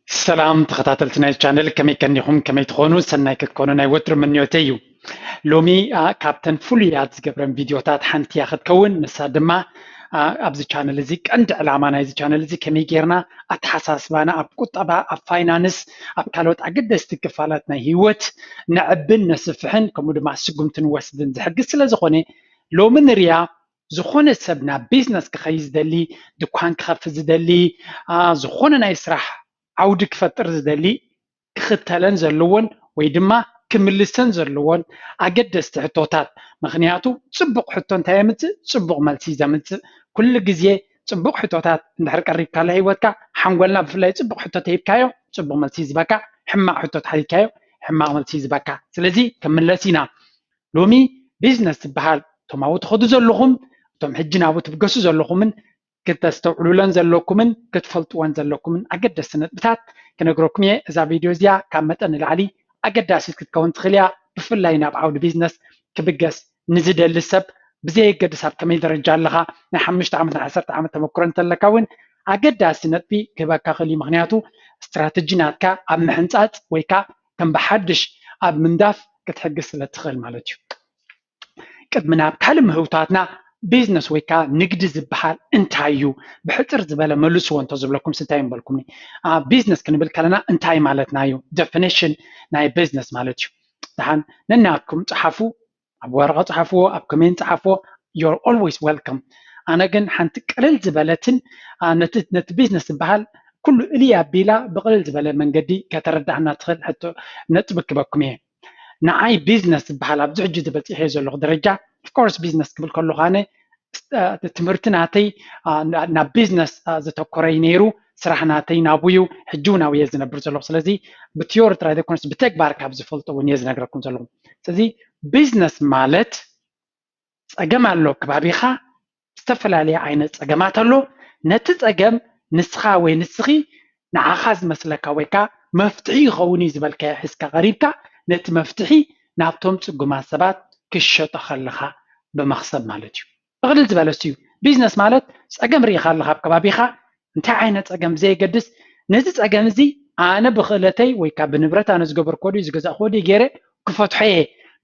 ሰላም ተኸታተልቲ ናይ ቻነል፣ ከመይ ቀኒኹም? ከመይ ትኾኑ? ሰናይ ክትኮኑ ናይ ወትሩ ምንዮተይ እዩ። ሎሚ ካብተን ፍሉያት ዝገብረን ቪድዮታት ሓንቲ እያ ክትከውን። ንሳ ድማ ኣብዚ ቻነል እዚ፣ ቀንዲ ዕላማ ናይዚ ቻነል እዚ ከመይ ጌርና ኣተሓሳስባና ኣብ ቁጠባ፣ ኣብ ፋይናንስ፣ ኣብ ካልኦት ኣገደስቲ ክፋላት ናይ ህይወት ነዕብን ነስፍሕን፣ ከምኡ ድማ ስጉምቲ ንወስድን ዝሕግዝ ስለ ዝኾነ፣ ሎሚ ንሪኣ ዝኾነ ሰብ ናብ ቢዝነስ ክኸይድ ዝደሊ፣ ድኳን ክኸፍት ዝደሊ፣ ዝኾነ ናይ ስራሕ ዓውዲ ክፈጥር ዝደሊ ክኽተለን ዘለዎን ወይ ድማ ክምልሰን ዘለዎን ኣገደስቲ ሕቶታት። ምኽንያቱ ጽቡቕ ሕቶ እንታይ የምጽእ? ጽቡቕ መልሲ ዘምጽእ። ኩሉ ግዜ ጽቡቕ ሕቶታት እንድሕር ቀሪብካላ ህይወትካ፣ ሓንጎልና ብፍላይ ጽቡቕ ሕቶ ተሂብካዮ ጽቡቕ መልሲ ይዝበካ፣ ሕማቕ ሕቶ ተሓቲትካዮ ሕማቕ መልሲ ይዝበካ። ስለዚ ክምለስ ኢና። ሎሚ ቢዝነስ ዝበሃል እቶም ኣብኡ ትኸዱ ዘለኹም፣ እቶም ሕጂ ናብኡ ትብገሱ ዘለኹምን ክተስተውዕሉለን ዘለኩምን ክትፈልጥወን ዘለኩምን ኣገደስቲ ነጥብታት ክነግረኩም እየ። እዛ ቪድዮ እዚኣ ካብ መጠን ንላዕሊ ኣገዳሲት ክትከውን ትኽእል እያ። ብፍላይ ናብ ዓውዲ ቢዝነስ ክብገስ ንዝደሊ ሰብ፣ ብዘየገድስ ኣብ ከመይ ደረጃ ኣለኻ፣ ናይ ሓሙሽተ ዓመት ናይ ዓሰርተ ዓመት ተመክሮ እንተለካ እውን ኣገዳሲ ነጥቢ ክህበካ ክእል እዩ። ምኽንያቱ ስትራተጂ ናትካ ኣብ ምሕንፃፅ ወይ ከዓ ከም ብሓድሽ ኣብ ምንዳፍ ክትሕግዝ ስለ ትኽእል ማለት እዩ። ቅድሚ ናብ ካልእ ምህውታትና ቢዝነስ ወይ ከዓ ንግዲ ዝበሃል እንታይ እዩ? ብሕፅር ዝበለ መልስዎ እንተዝብለኩም እንታይ ምበልኩምኒ? ቢዝነስ ክንብል ከለና እንታይ ማለትና እዩ? ዴፊኒሽን ናይ ቢዝነስ ማለት እዩ። ደሓን ነናትኩም ፀሓፉ፣ ኣብ ወረቐ ፀሓፍዎ፣ ኣብ ኮሜንት ፀሓፍዎ። You're always welcome። ኣነ ግን ሓንቲ ቅልል ዝበለትን ነቲ ቢዝነስ ዝበሃል ኩሉ እልይ ኣቢላ ብቅልል ዝበለ መንገዲ ከተረዳእና ትኽእል ሕቶ ነጥቢ ክበኩም እየ። ንዓይ ቢዝነስ ዝበሃል ኣብዚ ሕጂ ዝበፂሐ ዘለኹ ደረጃ፣ ኦፍኮርስ ቢዝነስ ክብል ከለኹ ኣነ ትምህርቲ ናተይ ናብ ቢዝነስ ዘተኮረ እዩ ነይሩ። ስራሕ ናተይ ናብኡ እዩ፣ ሕጂ እውን ኣብኡ እየ ዝነብር ዘለኹ። ስለዚ ብቲዮሪ ጥራይ ዘይኮነስ ብተግባር ካብ ዝፈልጦ እውን እየ ዝነግረኩም ዘለኹ። ስለዚ ቢዝነስ ማለት ፀገም ኣሎ ከባቢኻ፣ ዝተፈላለየ ዓይነት ፀገማት ኣሎ። ነቲ ፀገም ንስኻ ወይ ንስኺ ንዓኻ ዝመስለካ ወይ ከዓ መፍትሒ ይኸውን እዩ ዝበልካዮ ሒዝካ ቀሪብካ፣ ነቲ መፍትሒ ናብቶም ፅጉማት ሰባት ክሸጦ ከለኻ ብምኽሰብ ማለት እዩ። ብቕልል ዝበለስ እዩ። ቢዝነስ ማለት ፀገም ርኢኻ ኣለኻ ኣብ ከባቢኻ፣ እንታይ ዓይነት ፀገም ብዘየገድስ፣ ነዚ ፀገም እዚ ኣነ ብኽእለተይ ወይ ከዓ ብንብረት ኣነ ዝገበርክዎ ድዩ ዝገዛእክዎ ድዩ ገይረ ክፈትሖ እየ።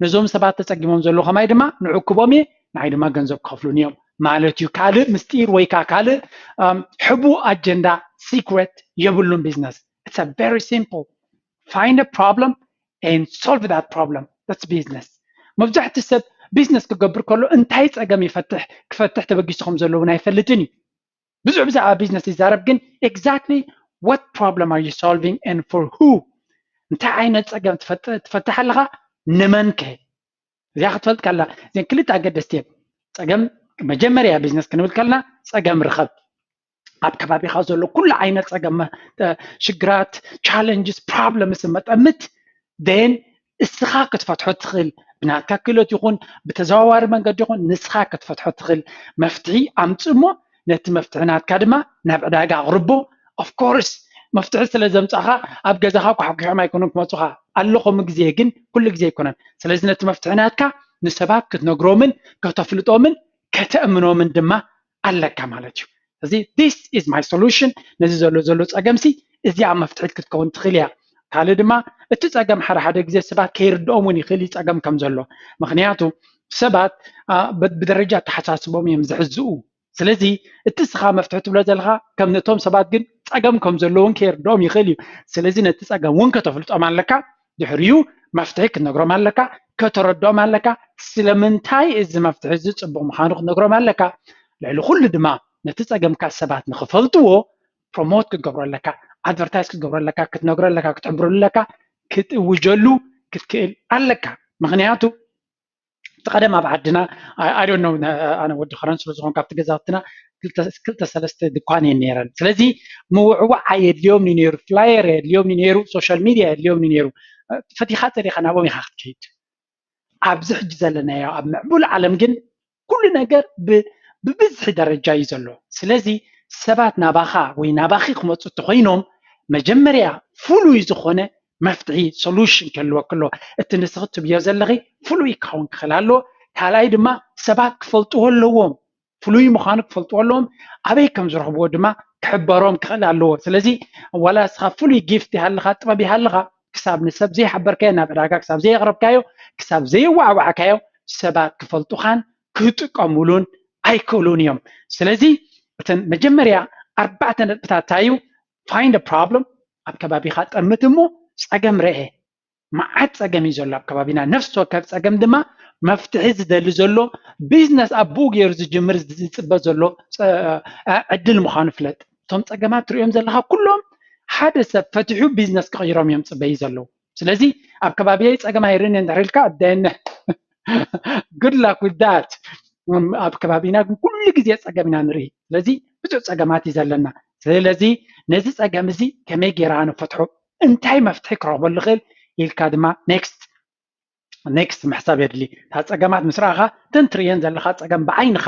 ነዞም ሰባት ተፀጊሞም ዘለዉ ከማይ ድማ ንዕክቦም እየ፣ ንዓይ ድማ ገንዘብ ክኸፍሉኒ እዮም ማለት እዩ። ካልእ ምስጢር ወይ ከዓ ካልእ ሕቡእ ኣጀንዳ፣ ሲክሬት የብሉን ቢዝነስ። It's a very simple. Find a problem and solve that problem. That's business. መብዛሕትኡ ሰብ ቢዝነስ ክገብር ከሎ እንታይ ፀገም ይፈትሕ ክፈትሕ ተበጊሱ ከም ዘለውን ኣይፈልጥን እዩ። ብዙሕ ብዛዕባ ቢዝነስ ይዛረብ፣ ግን exactly what problem are you solving and for who? እንታይ ዓይነት ፀገም ትፈትሕ ኣለኻ? ንመን ከ? እዚኣ ክትፈልጥ ከላ እዚን ክልተ ኣገደስቲ እዮም። ፀገም መጀመርያ ቢዝነስ ክንብል ከልና ፀገም ርኸብ፣ ኣብ ከባቢኻ ዘሎ ኩሉ ዓይነት ፀገም፣ ሽግራት፣ ቻለንጅስ፣ ፕሮብለምስ መጠምት፣ ን እስኻ ክትፈትሖ ትኽእል፣ ብናትካ ክእለት ይኹን ብተዘዋዋሪ መንገዲ ይኹን ንስኻ ክትፈትሖ ትኽእል መፍትሒ ኣምፅእ እሞ ነቲ መፍትሒ ናትካ ድማ ናብ ዕዳጋ ኣቕርቦ። ኦፍኮርስ መፍትሒ ስለ ዘምፃእኻ ኣብ ገዛኻ ኳሕኲሖም ኣይኮኑን ክመፁኻ፣ ኣሎ ከምኡ ግዜ ግን ኩሉ ግዜ ኣይኮነን። ስለዚ ነቲ መፍትሒ ናትካ ንሰባት ክትነግሮምን ከተፍልጦምን ከተእምኖምን ድማ ኣለካ ማለት እዩ። እዚ this is my solution፣ ነዚ ዘሎ ዘሎ ፀገምሲ እዚኣ መፍትሒት ክትከውን ትኽእል እያ። ካልእ ድማ እቲ ፀገም ሓደ ሓደ ግዜ ሰባት ከይርድኦም እውን ይኽእል እዩ ፀገም ከም ዘሎ። ምኽንያቱ ሰባት ብደረጃ ኣተሓሳስቦም እዮም ዝሕዝኡ። ስለዚ እቲ እስኻ መፍትሒ ትብሎ ዘለኻ ከም ነቶም ሰባት ግን ፀገም ከም ዘለውን ከይርድኦም ይኽእል እዩ። ስለዚ ነቲ ፀገም እውን ከተፍልጦም ኣለካ። ድሕሪኡ መፍትሒ ክትነግሮም ኣለካ፣ ከተረድኦም ኣለካ። ስለምንታይ እዚ መፍትሒ እዚ ፅቡቕ ምዃኑ ክትነግሮም ኣለካ። ልዕሊ ኩሉ ድማ ነቲ ፀገምካ ሰባት ንኽፈልጥዎ ፕሮሞት ክትገብሮ ኣለካ፣ ኣድቨርታይዝ ክትገብሮ ኣለካ፣ ክትነግሮ ኣለካ፣ ክትሕብረሉ ኣለካ፣ ክትእውጀሉ ክትክእል ኣለካ። ምኽንያቱ እቲ ቀደም ኣብ ዓድና I don't know፣ ኣነ ወዲ ከረን ስለ ዝኾንኩ ኣብቲ ገዛውትና ክልተ ሰለስተ ድኳን እየን ነይረን። ስለዚ ምውዕዋዕ ኣየድልዮም እዩ ነይሩ፣ ፍላየር ኣየድልዮም እዩ ነይሩ፣ ሶሻል ሚድያ ኣየድልዮም እዩ ነይሩ። ፈቲኻ ፀሊኻ ናብኦም ኢኻ ክትከይድ። ኣብዚ ሕጂ ዘለናዮ ኣብ ምዕቡል ዓለም ግን ኩሉ ነገር ብብዝሒ ደረጃ እዩ ዘሎ። ስለዚ ሰባት ናባኻ ወይ ናባኺ ክመፁ እንተኮይኖም መጀመርያ ፍሉይ ዝኾነ መፍትሒ ሶሉሽን ክህልወኪ ኣለዎ። እቲ ንስኺ ትብዮ ዘለኺ ፍሉይ ክኸውን ክኽእል ኣለዎ። ካልኣይ ድማ ሰባት ክፈልጥዎ ኣለዎም፣ ፍሉይ ምዃኑ ክፈልጥዎ ኣለዎም። ኣበይ ከም ዝረኽብዎ ድማ ክሕበሮም ክኽእል ኣለዎ። ስለዚ ዋላ እስኻ ፍሉይ ጊፍት ይሃልኻ፣ ጥበብ ይሃልኻ፣ ክሳብ ንሰብ ዘይሓበርካዮ፣ ናብ ዕዳጋ ክሳብ ዘየቕረብካዮ፣ ክሳብ ዘየዋዕዋዕካዮ፣ ሰባት ክፈልጡኻን ክጥቀሙሉን ኣይክእሉን እዮም። ስለዚ እተን መጀመርያ ኣርባዕተ ነጥብታት እንታይ እዩ? Find a problem፣ ኣብ ከባቢኻ ጠምት እሞ ጸገም ርአ። መዓት ጸገም እዩ ዘሎ ኣብ ከባቢና። ነፍሲ ወከፍ ጸገም ድማ መፍትሒ ዝደሊ ዘሎ፣ ቢዝነስ ኣብ ብኡ ገይሩ ዝጅምር ዝጽበ ዘሎ ዕድል ምዃኑ ፍለጥ። እቶም ጸገማት ትሪኦም ዘለኻ ኩሎም ሓደ ሰብ ፈቲሑ ቢዝነስ ክቕይሮም እዮም ጽበዩ ዘለዉ። ስለዚ ኣብ ከባቢየይ ጸገም ኣይርእን እንድሕር ኢልካ፣ then good luck with that። ኣብ ከባቢና ግን ኩሉ ግዜ ጸገም ኢና ንርኢ። ስለዚ ብዙሕ ጸገማት እዩ ዘለና። ስለዚ ነዚ ጸገም እዚ ከመይ ጌራ ንፈትሖ፣ እንታይ መፍትሒ ክረኽበሉ ይኽእል ኢልካ ድማ ኔክስት ኔክስት ምሕሳብ የድሊ። እታ ጸገማት ምስ ረኣኻ፣ እተን ትርእየን ዘለኻ ጸገም ብዓይንኻ፣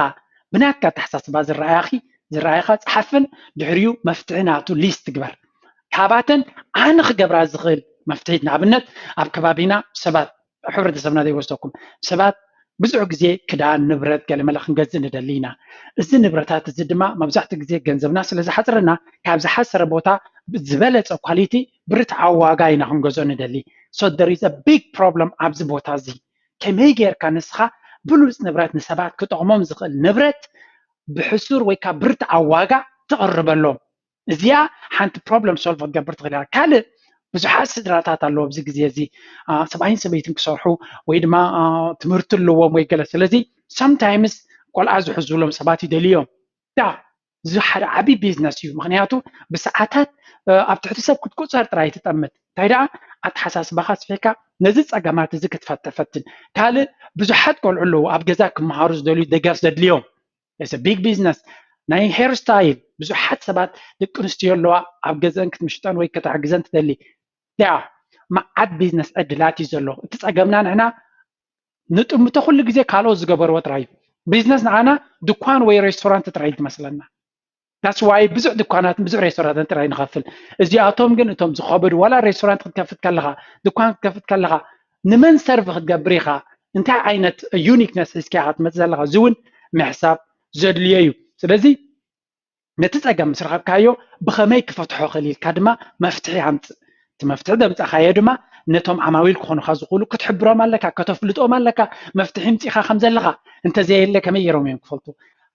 ብናትካ ኣተሓሳስባ ዝረኣያኺ ዝረኣያኻ ጸሓፍን ድሕሪኡ መፍትሒ ናቱ ሊስት ግበር። ካባተን ኣነ ክገብራ ዝኽእል መፍትሒት፣ ንኣብነት ኣብ ከባቢና ሰባት፣ ሕብረተሰብና ዘይወስደኩም ሰባት ብዙሕ ግዜ ክዳን፣ ንብረት፣ ገለመለ ክንገዝእ ንደሊ ኢና። እዚ ንብረታት እዚ ድማ መብዛሕትኡ ግዜ ገንዘብና ስለ ዝሓፅረና፣ ካብ ዝሓሰረ ቦታ ዝበለፀ ኳሊቲ፣ ብርትዓዊ ዋጋ ኢና ክንገዝኦ ንደሊ። So there is a big problem ኣብዚ ቦታ እዚ። ከመይ ጌርካ ንስኻ ብሉፅ ንብረት፣ ንሰባት ክጠቕሞም ዝኽእል ንብረት ብሕሱር ወይ ካብ ብርትዓዊ ዋጋ ተቕርበሎም? እዚኣ ሓንቲ ፕሮብለም ሶልቭ ክትገብር ትኽእል እያ። ካልእ ብዙሓት ስድራታት ኣለዉ ኣብዚ ግዜ እዚ፣ አ፣ ሰብኣይን ሰበይትን ክሰርሑ ወይ ድማ፣ አ፣ ትምህርቲ ኣለዎም ወይ ገለ። ስለዚ ሰምታይምስ ቆልዓ ዝሕዙሎም ሰባት ይደልዮም። ዳ፣ እዚ ሓደ ዓብዪ ቢዝነስ እዩ። ምኽንያቱ ብሰዓታት፣ አ፣ ኣብ ትሕቲ ሰብ ክትቁፀር ጥራይ ትጠምት። እንታይ ደኣ ኣተሓሳስባኻ ኣስፊሕካ ነዚ ጸገማት እዚ ክትፈትሕ ፈትን። ካልእ ብዙሓት ቆልዑ ኣለዉ ኣብ ገዛ ክመሃሩ ዝደልዩ ደገፍ ዘድልዮም። It's a big business። ናይ ሄር ስታይል ብዙሓት ሰባት ደቂ ኣንስትዮ ኣለዋ ኣብ ገዘን ክትምሽጠን ወይ ከተሕግዘን ትደሊ። ያ መዓት ቢዝነስ ዕድላት እዩ ዘሎ። እቲ ጸገምና ንሕና ንጥምቶ ኩሉ ግዜ ካልኦት ዝገበርዎ ጥራይ እዩ። ቢዝነስ ንዓና ድኳን ወይ ሬስቶራንት ጥራይ እዩ ዝመስለና። That's why ብዙሕ ድኳናትን ብዙሕ ሬስቶራንትን ጥራይ ንኸፍል። እዚኣቶም ግን እቶም ዝኸበዱ፣ ዋላ ሬስቶራንት ክትከፍት ከለኻ፣ ድኳን ክትከፍት ከለኻ፣ ንመን ሰርቭ ክትገብር ኢኻ፣ እንታይ ዓይነት ዩኒክነስ ሒዝካ ኢኻ ትመጽእ ዘለኻ፣ እዚ እውን ምሕሳብ ዘድልዮ እዩ። ስለዚ ነቲ ጸገም ምስ ረኸብካዮ ብኸመይ ክፈትሖ እኽእል ኢልካ ድማ መፍትሒ ኣምጽእ። እቲ መፍትሒ ዘምጻእካዮ ድማ ነቶም ዓማዊል ክኾኑኻ ዝኽእሉ ክትሕብሮም ኣለካ፣ ከተፍልጦም ኣለካ፣ መፍትሒ ምጺኻ ከም ዘለኻ። እንተዘየለ ከመይ ገይሮም እዮም ክፈልጡ?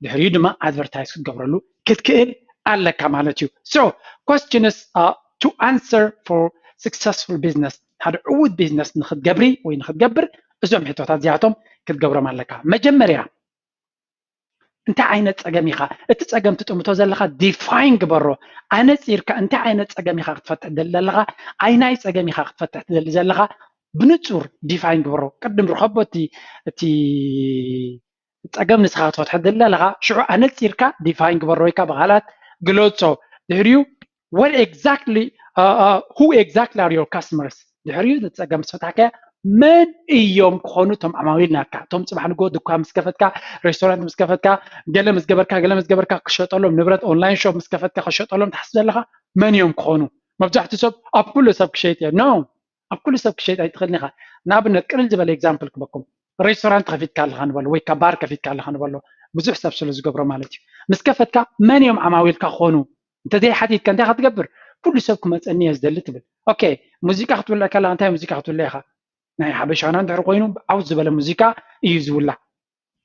ድሕሪኡ ድማ ኣድቨርታይዝ ክትገብረሉ ክትክእል ኣለካ ማለት እዩ። So questions are to answer for successful business። ሓደ ዕዉት ቢዝነስ ንክትገብሪ ወይ ንክትገብር እዞም ሕቶታት እዚኣቶም ክትገብሮም ኣለካ። መጀመርያ እንታይ ዓይነት ጸገም ኢኻ? እቲ ጸገም ትጥምቶ ዘለኻ ዲፋይን ግበሮ። ኣነጺርካ እንታይ ዓይነት ጸገም ኢኻ ክትፈትሕ ትደሊ ዘለኻ? ኣይናይ ጸገም ኢኻ ክትፈትሕ ትደሊ ዘለኻ? ብንጹር ዲፋይን ግበሮ። ቅድም ርኸቦ እቲ፣ እቲ ጸገም ንስኻ ክትፈትሖ ትደሊ ዘለኻ፣ ሽዑ ኣነጺርካ ዲፋይን ግበሮ ወይ ከዓ ብቓላት ግለጾ። ድሕሪኡ what exactly, uh, uh, who exactly are your customers? ድሕሪኡ ንጸገም ምስ ፈታሕካዮ መን እዮም ክኾኑ እቶም ዓማዊል ናትካ? እቶም ጽባሕ ንግሆ ድኳን ምስ ከፈትካ፣ ሬስቶራንት ምስ ከፈትካ፣ ገለ ምስ ገበርካ፣ ገለ ምስ ገበርካ ክሸጠሎም፣ ንብረት ኦንላይን ሾፕ ምስ ከፈትካ ክሸጠሎም ትሓስብ ዘለኻ መን እዮም ክኾኑ? መብዛሕትኡ ሰብ ኣብ ኩሉ ሰብ ክሸይጥ እየ። ኖ፣ ኣብ ኩሉ ሰብ ክሸይጥ ኣይትኽእልን ኢኻ። ንኣብነት ቅልል ዝበለ ኤግዛምፕል ክበኩም፣ ሬስቶራንት ከፊትካ ኣለኻ ንበሎ ወይ ካብ ባር ከፊትካ ኣለኻ ንበሎ፣ ብዙሕ ሰብ ስለ ዝገብሮ ማለት እዩ። ምስ ከፈትካ መን እዮም ዓማዊልካ ክኾኑ? እንተዘይሓቲትካ እንታይ ክትገብር? ኩሉ ሰብ ክመፀኒ እየ ዝደሊ ትብል። ኦኬ፣ ሙዚቃ ክትውልዕ ከለኻ እንታይ ሙዚቃ ክትውልዕ ኢኻ? ናይ ሓበሻና እንድሕር ኮይኑ ዓውት ዝበለ ሙዚቃ እዩ ዝውላዕ።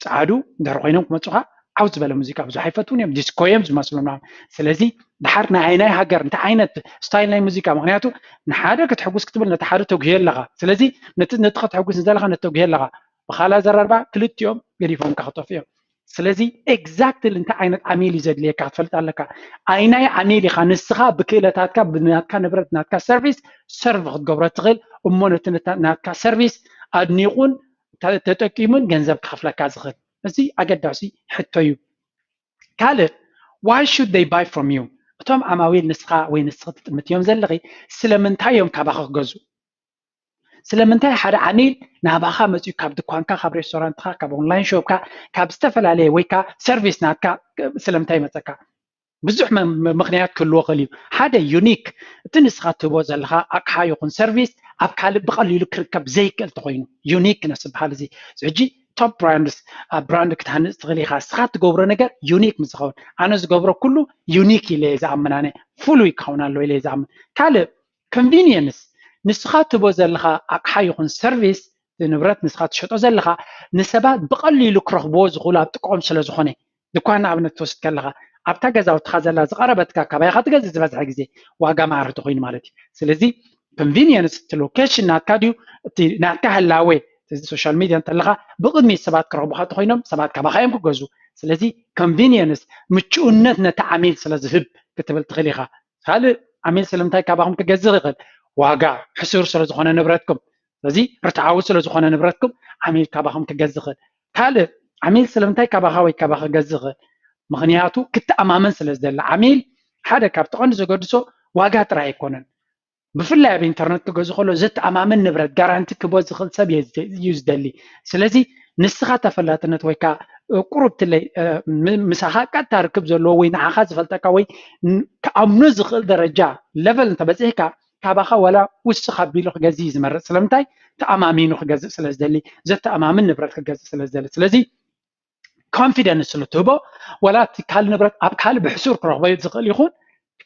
ጸዓዱ እንድሕር ኮይኖም ክመፁኻ ዓውት ዝበለ ሙዚቃ ብዙሕ ኣይፈትውን እዮም፣ ዲስኮ እዮም ዝመስሉ ምናምን። ስለዚ ድሓር ናይ ኣይናይ ሃገር እንታይ ዓይነት ስታይል ናይ ሙዚቃ፣ ምክንያቱ ንሓደ ከተሕጉስ ክትብል ነቲ ሓደ ተጉህዮ ኣለኻ። ስለዚ ነቲ ነቲ ከተሕጉስ ንዘለኻ ነቲ ተጉህዮ ኣለኻ። ብኻልእ ኣዘራርባ ክልቲኦም ገዲፎምካ ክጠፍኡ እዮም። ስለዚ ኤግዛክትሊ እንታይ ዓይነት ዓሚል እዩ ዘድልየካ ክትፈልጥ ኣለካ። ኣይናይ ዓሚል ኢኻ ንስኻ ብክእለታትካ ብናትካ ንብረት ናትካ ሰርቪስ ሰርቭ ክትገብሮ ትኽእል እሞ ነቲ ነታ- ናትካ ሰርቪስ ኣድኒቑን ተ- ተጠቂሙን ገንዘብ ክኸፍለካ ዝኽእል። እዚ ኣገዳሲ ሕቶ እዩ። ካልእ why should they buy from you? እቶም ዓማዊል ንስኻ ወይ ንስኺ ትጥምትዮም ዘለኺ ስለምንታይ እዮም ካባኻ ክገዝኡ? ስለምንታይ ሓደ ዓሚል ናባኻ መፂኡ ካብ ድኳንካ ካብ ሬስቶራንትካ ካብ ኦንላይን ሾፕካ ካብ ዝተፈላለየ ወይ ከዓ ሰርቪስ ናትካ ስለምንታይ ይመፀካ? ብዙሕ መ- መ- ምክንያት ክህልዎ ክእል እዩ። ሓደ ዩኒክ እቲ ንስኻ ትህቦ ዘለኻ ኣቅሓ ይኹን ሰርቪስ ኣብ ካልእ ብቐሊሉ ክርከብ ዘይክእል ተኮይኑ ዩኒክ ነስበሃል እዚ ሕጂ top brands brand ክትሃንፅ ትኽእል ኢኻ። ንስኻ ትገብሮ ነገር unique ምስ ዝኸውን፣ ኣነ ዝገብሮ ኩሉ unique ኢለ እየ ዝኣምን። ኣነ ፍሉይ ክኸውን ኣለዎ ኢለ እየ ዝኣምን። ካልእ convenience፣ ንስኻ ትቦ ዘለኻ ኣቕሓ ይኹን service፣ ንብረት ንስኻ ትሸጦ ዘለኻ ንሰባት ብቐሊሉ ክረኽብዎ ዝኽእሉ ኣብ ጥቅኦም ስለ ዝኾነ፣ ድኳን ንኣብነት ትወስድ ከለኻ ኣብታ ገዛውትኻ ዘላ ዝቐረበትካ ካባይኻ ትገዝእ ዝበዝሐ ግዜ ዋጋ ማዕረ ተኮይኑ ማለት እዩ። ስለዚ convenience፣ እቲ location ናትካ ድዩ፣ እቲ ናትካ ህላዌ፣ እዚ social media እንተለኻ ብቕድሚት ሰባት ክረኽቡኻ ተኮይኖም ሰባት ካባኻ እዮም ክገዝኡ። ስለዚ convenience ምቹእነት ነቲ ዓሚል ስለ ዝህብ ክትብል ትኽእል ኢኻ። ካልእ ዓሚል ስለምንታይ ካባኹም ክገዝእ ይኽእል? ዋጋ ሕሱር ስለ ዝኾነ ንብረትኩም፣ ስለዚ ርትዓዊ ስለ ዝኾነ ንብረትኩም ዓሚል ካባኹም ክገዝእ ይኽእል። ካልእ ዓሚል ስለምንታይ ካባኻ ወይ ካባኻ ክገዝእ ይኽእል? ምኽንያቱ ክተኣማመን ስለ ዝደሊ። ዓሚል ሓደ ካብቲ ቀንዲ ዘገድሶ ዋጋ ጥራይ ኣይኮነን። ብፍላይ ኣብ ኢንተርነት ክገዝእ ከሎ ዘተኣማምን ንብረት ጋራንቲ ክቦ ዝኽእል ሰብ እዩ ዝደሊ። ስለዚ ንስኻ ተፈላጥነት ወይ ከዓ ቁሩብ ትለይ ምሳኻ ቀጥታ ርክብ ዘለዎ ወይ ንዓኻ ዝፈልጠካ ወይ ክኣምኖ ዝኽእል ደረጃ ለቨል እንተበፂሕካ ካባኻ ዋላ ውስኽ ኣቢሉ ክገዝእ እዩ ዝመርፅ። ስለምንታይ? ተኣማሚኑ ክገዝእ ስለ ዝደሊ፣ ዘተኣማምን ንብረት ክገዝእ ስለ ዝደሊ። ስለዚ ኮንፊደንስ ስለ ትህቦ ዋላ እቲ ካልእ ንብረት ኣብ ካልእ ብሕሱር ክረኽቦ ዝኽእል ይኹን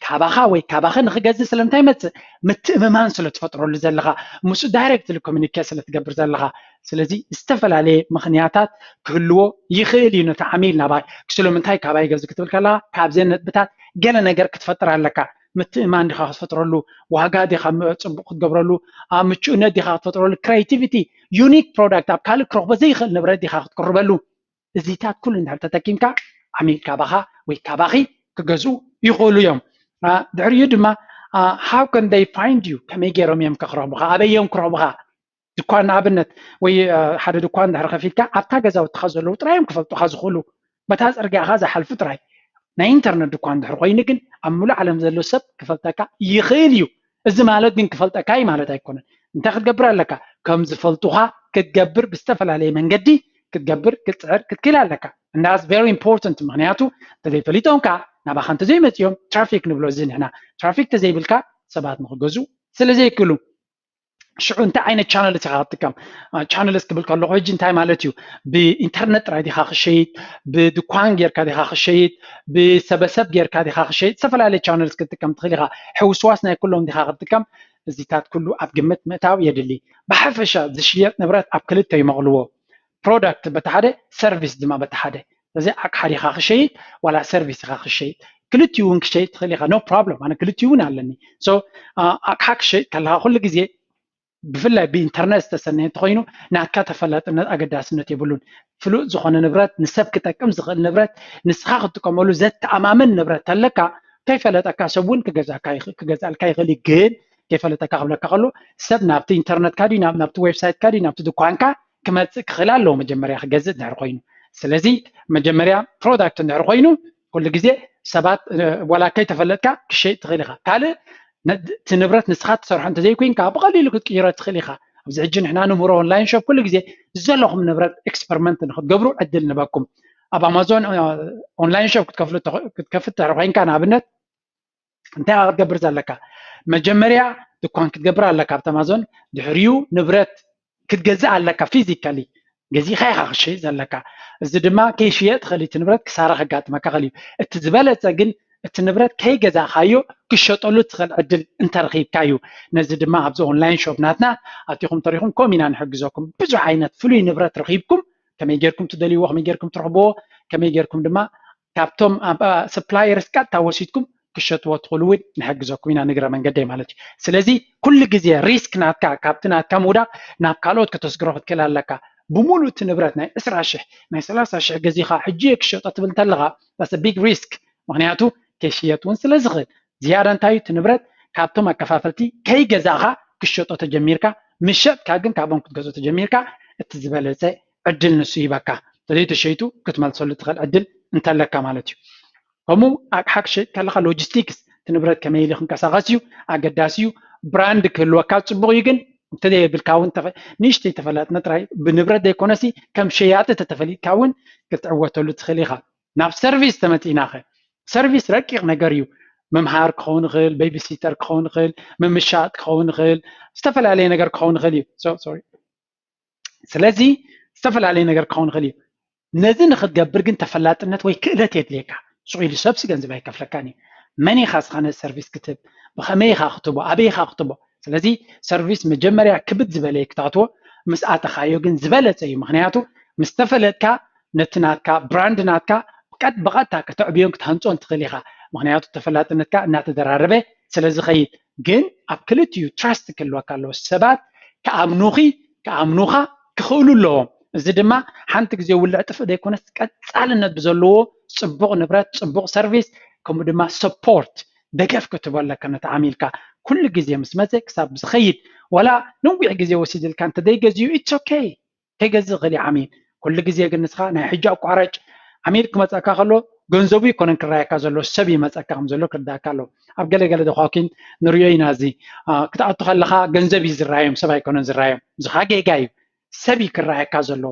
ካባኻ ወይ ካባኸ ንክገዝእ ስለምንታይ ይመፅእ? ምትእምማን ስለ ትፈጥረሉ ዘለኻ፣ ምስኡ ዳይሬክትሊ ኮሚኒኬት ስለ ትገብር ዘለኻ። ስለዚ ዝተፈላለየ ምኽንያታት ክህልዎ ይኽእል እዩ ነቲ ዓሚል ናባይ። ስለምንታይ ካባይ ይገዝእ ክትብል ከለኻ ካብዘን ነጥብታት ገለ ነገር ክትፈጥር ኣለካ። ምትእምማን ዲኻ ክትፈጥረሉ፣ ዋጋ ዲኻ ፅቡቕ ክትገብረሉ፣ ምቹእነት ዲኻ ክትፈጥረሉ፣ ክሬቲቪቲ፣ ዩኒክ ፕሮዳክት ኣብ ካልእ ክረኽቦ ዘይኽእል ንብረት ዲኻ ክትቅርበሉ። እዚታት ኩሉ እንድሕር ተጠቂምካ ዓሚል ካባኻ ወይ ካባኺ ክገዝኡ ይኽእሉ እዮም። ድሕሪኡ ድማ how can they find you፣ ከመይ ገይሮም እዮም ክረኽቡኻ፣ ኣበይ እዮም ክረኽቡኻ? ድኳን ንኣብነት ወይ ሓደ ድኳን እንድሕር ከፊትካ ኣብታ ገዛውትኻ ዘለዉ ጥራይ እዮም ክፈልጡኻ ዝኽእሉ፣ በታ ፅርግያኻ ዝሓልፉ ጥራይ። ናይ ኢንተርነት ድኳን እንድሕር ኮይኑ ግን ኣብ ሙሉእ ዓለም ዘሎ ሰብ ክፈልጠካ ይኽእል እዩ። እዚ ማለት ግን ክፈልጠካ እዩ ማለት ኣይኮነን። እንታይ ክትገብር ኣለካ? ከም ዝፈልጡኻ ክትገብር ብዝተፈላለየ መንገዲ ክትገብር ክትፅዕር ክትክእል ኣለካ። And that's very important፣ ምኽንያቱ እንተዘይፈሊጦም ከዓ ናባኻ እንተዘይመፅኦም ትራፊክ ንብሎ እዚ ንሕና ትራፊክ ተዘይብልካ ሰባት ንክገዝኡ ስለ ዘይክእሉ ሽዑ እንታይ ዓይነት ቻነልስ ኢኻ ክትጥቀም? ቻነልስ ክብል ከለኹ ሕጂ እንታይ ማለት እዩ? ብኢንተርነት ጥራይ ዲኻ ክሸይጥ? ብድኳን ጌርካ ዲኻ ክሸይጥ? ብሰበሰብ ጌርካ ዲኻ ክሸይጥ? ዝተፈላለዩ ቻነልስ ክትጥቀም ትኽእል ኢኻ። ሕውስዋስ ናይ ኩሎም ዲኻ ክትጥቀም? እዚታት ኩሉ ኣብ ግምት ምእታው የድሊ። ብሓፈሻ ዝሽየጥ ንብረት ኣብ ክልተ ይመቕልዎ። ፕሮዳክት በቲ ሓደ፣ ሰርቪስ ድማ በቲ ሓደ። እዚ ኣቕሓ ዲኻ ክሸይጥ ዋላ ሰርቪስ ኢኻ ክሸይጥ? ክልቲኡ እውን ክሸይጥ ትኽእል ኢኻ። ኖ ፕሮብለም፣ ኣነ ክልቲኡ እውን ኣለኒ። ሶ ኣቕሓ ክሸይጥ ከለኻ ኩሉ ግዜ ብፍላይ ብኢንተርነት ዝተሰነየ እንተኮይኑ ናትካ ተፈላጥነት ኣገዳስነት የብሉን። ፍሉጥ ዝኾነ ንብረት፣ ንሰብ ክጠቅም ዝኽእል ንብረት፣ ንስኻ ክትጥቀመሉ ዘተኣማምን ንብረት ተለካ ከይፈለጠካ ሰብ እውን ክገዛእካ ይኽ- ክገዛእልካ ይኽእል እዩ። ግን ከይፈለጠካ ክብለካ ከሎ ሰብ ናብቲ ኢንተርነትካ ድዩ ናብ- ናብቲ ዌብሳይትካ ድዩ ናብቲ ድኳንካ ክመፅእ ክኽእል ኣለዎ መጀመርያ ክገዝእ እንድሕር ኮይኑ። ስለዚ መጀመርያ ፕሮዳክት እንድሕር ኮይኑ ኩሉ ግዜ ሰባት ዋላ ከይተፈለጥካ ክሸይጥ ትኽእል ኢኻ። ካልእ እቲ ንብረት ንስኻ ትሰርሖ እንተዘይኮይንካ ብቐሊሉ ክትቅይሮ ትኽእል ኢኻ። ኣብዚ ሕጂ ንሕና ንምህሮ ኦንላይን ሾፕ ኩሉ ግዜ ዘለኹም ንብረት ኤክስፐሪመንት ንክትገብሩ ዕድል ንበኩም። ኣብ ኣማዞን ኦንላይን ሾፕ ክትከፍት ድሕሪ ኮይንካ ንኣብነት እንታይ ክትገብር ዘለካ? መጀመርያ ድኳን ክትገብር ኣለካ ኣብቲ ኣማዞን። ድሕሪኡ ንብረት ክትገዝእ ኣለካ ፊዚካሊ ገዚእካ ኢኻ ክሸይጥ ዘለካ። እዚ ድማ ከይሽየጥ ትኽእል እቲ ንብረት ክሳራ ከጋጥመካ ክእል እዩ። እቲ ዝበለፀ ግን እቲ ንብረት ከይገዛእካዮ ክሸጠሉ ትኽእል ዕድል እንተረኺብካ እዩ። ነዚ ድማ ኣብዚ ኦንላይን ሾፕ ናትና ኣቲኹም ተሪኹም ከም ኢና ንሕግዘኩም። ብዙሕ ዓይነት ፍሉይ ንብረት ረኺብኩም ከመይ ጌርኩም ትደልይዎ፣ ከመይ ጌርኩም ትረኽብዎ፣ ከመይ ጌርኩም ድማ ካብቶም ሰፕላየርስ ቀጥታ ወሲድኩም ክሸጥዎ ትኽእሉ እውን ንሕግዘኩም ኢና ንግረ መንገደይ ማለት እዩ። ስለዚ ኩሉ ግዜ ሪስክ ናትካ ካብቲ ናትካ ምውዳቕ ናብ ካልኦት ከተስግሮ ክትክእል ኣለካ። ብሙሉእ እቲ ንብረት ናይ ዕስራ ሽሕ ናይ ሰላሳ ሽሕ ገዚኻ ሕጂ እየ ክሸጦ ትብል እንተለኻ that's a big risk። ምኽንያቱ ከይሽየጥ እውን ስለ ዝኽእል ዝያዳ እንታይ እዩ እቲ ንብረት ካብቶም ኣከፋፈልቲ ከይገዛእኻ ክሸጦ ተጀሚርካ ምሸጥካ ግን ካብኦም ክትገዝኦ ተጀሚርካ እቲ ዝበለፀ ዕድል ንሱ ይበካ። ተዘይተሸይጡ ክትመልሰሉ ትኽእል ዕድል እንተለካ ማለት እዩ። ከምኡ ኣቕሓ ክሸይጥ ከለኻ ሎጂስቲክስ እቲ ንብረት ከመይ ኢሉ ክንቀሳቐስ እዩ ኣገዳሲ እዩ። ብራንድ ክህልወካ ፅቡቕ እዩ ግን እንተዘየብልካ እውን ንእሽተይ ተፈላጥነት ጥራይ ብንብረት ዘይኮነሲ ከም ሸያጢ ተተፈሊጥካ እውን ክትዕወተሉ ትኽእል ኢኻ። ናብ ሰርቪስ ተመፂእናኸ ሰርቪስ ረቂቕ ነገር እዩ። ምምሃር ክኸውን ይኽእል፣ ቤቢሲተር ክኸውን ይኽእል፣ ምምሻጥ ክኸውን ይኽእል፣ ዝተፈላለየ ነገር ክኸውን ይኽእል እዩ። ስለዚ ዝተፈላለየ ነገር ክኸውን ይኽእል እዩ። ነዚ ንክትገብር ግን ተፈላጥነት ወይ ክእለት የድልየካ። ስቕ ኢሉ ሰብሲ ገንዘብ ኣይከፍለካን እዩ። መን ኢኻ ስኻ ነዚ ሰርቪስ ክትህብ? ብኸመይ ኢኻ ክትህቦ? ኣበይ ኢኻ ክትህቦ? ስለዚ ሰርቪስ መጀመርያ ክብድ ዝበለ እዩ ክትኣትዎ፣ ምስ ኣተኻዮ ግን ዝበለፀ እዩ። ምክንያቱ ምስ ተፈለጥካ ነቲ ናትካ ብራንድ ናትካ ቀጥ ብቐጥታ ከተዕብዮን ክትሃንፆን ትኽእል ኢኻ። ምክንያቱ ተፈላጥነትካ እናተደራረበ ስለ ዝኸይድ። ግን ኣብ ክልቲኡ ትራስት ክህልወካ ኣለዎ። ሰባት ክኣምኑኺ ክኣምኑኻ ክኽእሉ ኣለዎም። እዚ ድማ ሓንቲ ግዜ ውልዕ ጥፍእ ዘይኮነስ ቀፃልነት ብዘለዎ ፅቡቕ ንብረት፣ ፅቡቅ ሰርቪስ፣ ከምኡ ድማ ሰፖርት፣ ደገፍ ክትህቦ ኣለካ ነቲ ዓሚልካ። ኩሉ ግዜ ምስ መፀ ክሳብ ዝኸይድ፣ ዋላ ነዊሕ ግዜ ወሲድልካ እንተዘይገዚኡ ኢትስ ኦኬ፣ ከይገዝእ ይኽእል እዩ ዓሚል። ኩሉ ግዜ ግን ንስኻ ናይ ሕጂ ኣቋራጭ፣ ዓሚል ክመፀካ ከሎ ገንዘቡ ይኮነን ክረኣየካ ዘሎ፣ ሰብ ይመፀካ ከም ዘሎ ክርዳእካ ኣሎ። ኣብ ገለገለ ዶኻኪን ንሪኦ ኢና። እዚ ክትኣቱ ከለኻ ገንዘብ እዩ ዝረኣዮም፣ ሰብ ኣይኮነን ዝረኣዮም። እዚ ኸዓ ጌጋ እዩ። ሰብ እዩ ክረኣየካ ዘሎ።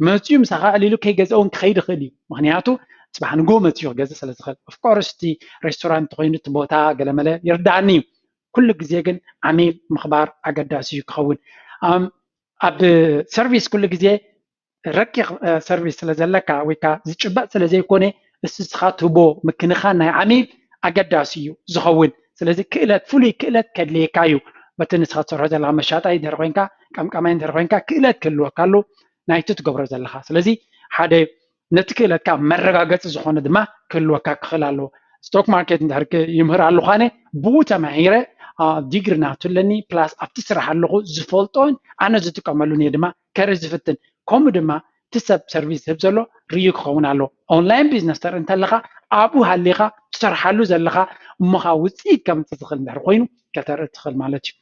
መፅዩ ምሳኻ ዕሊሉ ከይገዝአ እውን ክኸይድ ይኽእል እዩ። ምክንያቱ ፅባሕ ንግሆ መፅዩ ክገዝእ ስለ ዝኽእል። ኦፍኮርስ እቲ ሬስቶራንት እንተኮይኑ እቲ ቦታ ገለመለ ይርዳኣኒ እዩ። ኩሉ ግዜ ግን ዓሚል ምኽባር ኣገዳሲ እዩ ክኸውን። ኣብ ሰርቪስ ኩሉ ግዜ ረቂቕ ሰርቪስ ስለ ዘለካ ወይ ከዓ ዝጭበጥ ስለ ዘይኮነ፣ እስኻ ትህቦ ምክንኻን ናይ ዓሚል ኣገዳሲ እዩ ዝኸውን። ስለዚ ክእለት፣ ፍሉይ ክእለት ከድልየካ እዩ። በቲ ንስኻ ትሰርሖ ዘለኻ መሻጣይ እንድሕር ኮይንካ፣ ቀምቃማይ እንድሕር ኮይንካ ክእለት ክህልወካ ኣሎ። ናይቲ ትገብሮ ዘለኻ። ስለዚ ሓደ ነቲ ክእለትካ መረጋገፂ ዝኾነ ድማ ክህልወካ ክኽእል ኣለዎ። ስቶክ ማርኬት እንድሕር ይምህር ኣለኹ ኣነ ብኡ ተማሂረ፣ ዲግሪ ናቱ ኣለኒ፣ ፕላስ ኣብቲ ስራሕ ኣለኹ ዝፈልጦን ኣነ ዝጥቀመሉን እየ ድማ ከርኢ ዝፍትን። ከምኡ ድማ እቲ ሰብ ሰርቪስ ዝህብ ዘሎ ርእዩ ክኸውን ኣለዎ። ኦንላይን ቢዝነስ ተርኢ እንተለኻ ኣብኡ ሃሊኻ ትሰርሓሉ ዘለኻ እሞ ኸዓ ውፅኢት ከምፅእ ዝኽእል እንድሕር ኮይኑ ከተርኢ ትኽእል ማለት እዩ።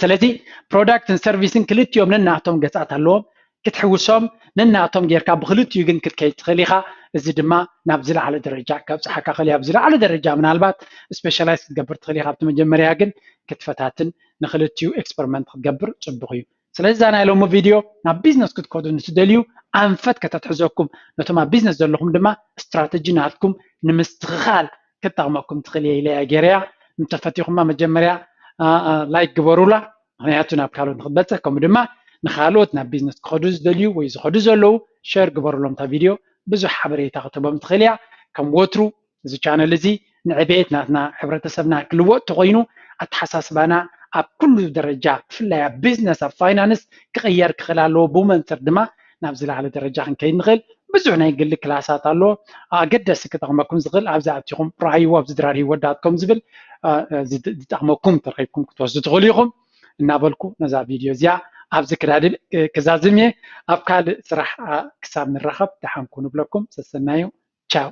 ስለዚ ፕሮዳክትን ሰርቪስን ክልቲኦም ነናቶም ገፃት ኣለዎም። ክትሕውሶም ነናቶም ጌርካ ብክልቲኡ ግን ክትከይድ ትኽእል ኢኻ። እዚ ድማ ናብ ዝለዓለ ደረጃ ከብፅሓካ ክእል። ኣብ ዝለዓለ ደረጃ ምናልባት ስፔሻላይዝ ክትገብር ትኽእል ኢኻ። ኣብቲ መጀመርያ ግን ክትፈታትን ንክልቲኡ ኤክስፐሪመንት ክትገብር ፅቡቕ እዩ። ስለዚ እዛ ናይ ሎሚ ቪድዮ ናብ ቢዝነስ ክትከዱ ንትደልዩ ኣንፈት ከተትሕዘኩም፣ ነቶም ኣብ ቢዝነስ ዘለኹም ድማ ስትራተጂ ናትኩም ንምስትኽኻል ክትጠቕመኩም ትኽእል እየ ኢለ እያ ገይረያ። እንተፈቲኹማ መጀመርያ ላይክ ግበሩላ፣ ምክንያቱ ናብ ካልኦት ንክትበፅሕ፣ ከምኡ ድማ ንካልኦት ናብ ቢዝነስ ክኸዱ ዝደልዩ ወይ ዝኸዱ ዘለዉ ሸር ግበሩሎም። እታ ቪድዮ ብዙሕ ሓበሬታ ክትህቦም ትኽእል እያ። ከም ወትሩ እዚ ቻነል እዚ ንዕቤት ናትና ሕብረተሰብና ክልወጥ ተኮይኑ ኣተሓሳስባና ኣብ ኩሉ ደረጃ ብፍላይ ኣብ ቢዝነስ ኣብ ፋይናንስ ክቕየር ክኽእል ኣለዎ። ብኡ መንፅር ድማ ናብ ዝለዓለ ደረጃ ክንከይድ ንኽእል። ብዙሕ ናይ ግሊ ክላሳት ኣለዎ። ኣገደሲ ክጠቕመኩም ዝኽእል ኣብዚ ኣቲኹም ረኣይዎ፣ ኣብዚ ድራር ህይወት ዳት ኮም ዝብል ዝጠቕመኩም ተረኺብኩም ክትወስዱ ትኽእሉ ኢኹም እናበልኩ ነዛ ቪድዮ እዚኣ ኣብዚ ክዳድል ክዛዝም እየ። ኣብ ካልእ ስራሕ ክሳብ ንራኸብ ደሓንኩ ንብለኩም። ሰሰናዩ። ቻው።